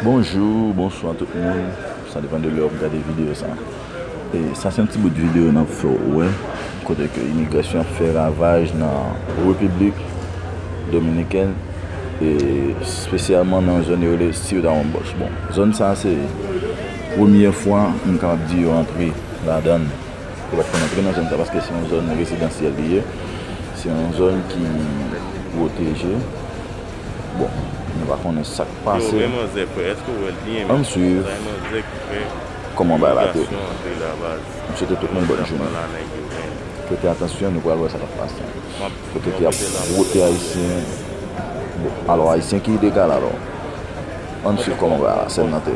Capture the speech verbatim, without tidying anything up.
Bonjou, bonswa tout moun. Sa depann de lè w ap gade videyo sa. E sa se yon ti bout videyo n ap fè w wè kote ke imigrasyon ap fè ravaj nan Repiblik Dominikèn, e espesyalman nan zòn yo rele Ciudad Juan Bosch. Bon, zòn sa se premyè fwa m kapab di yo antre ladan l. Yo pa t konn antre nan zòn sa paske se yon zòn rezidansyèl li ye. Se yon zòn ki pwoteje. Bon, nou pa konnen sa k pase. Ann swiv kòman bagay la te. M swete tout moun bòn jounen. Prete atansyon, nou pral wè sa k ap pase. Kote ke y ap vote Ayisyen. Bon, alò, Ayisyen ki ilegal alò. Ann swiv kòman bagay la, sèn nan te.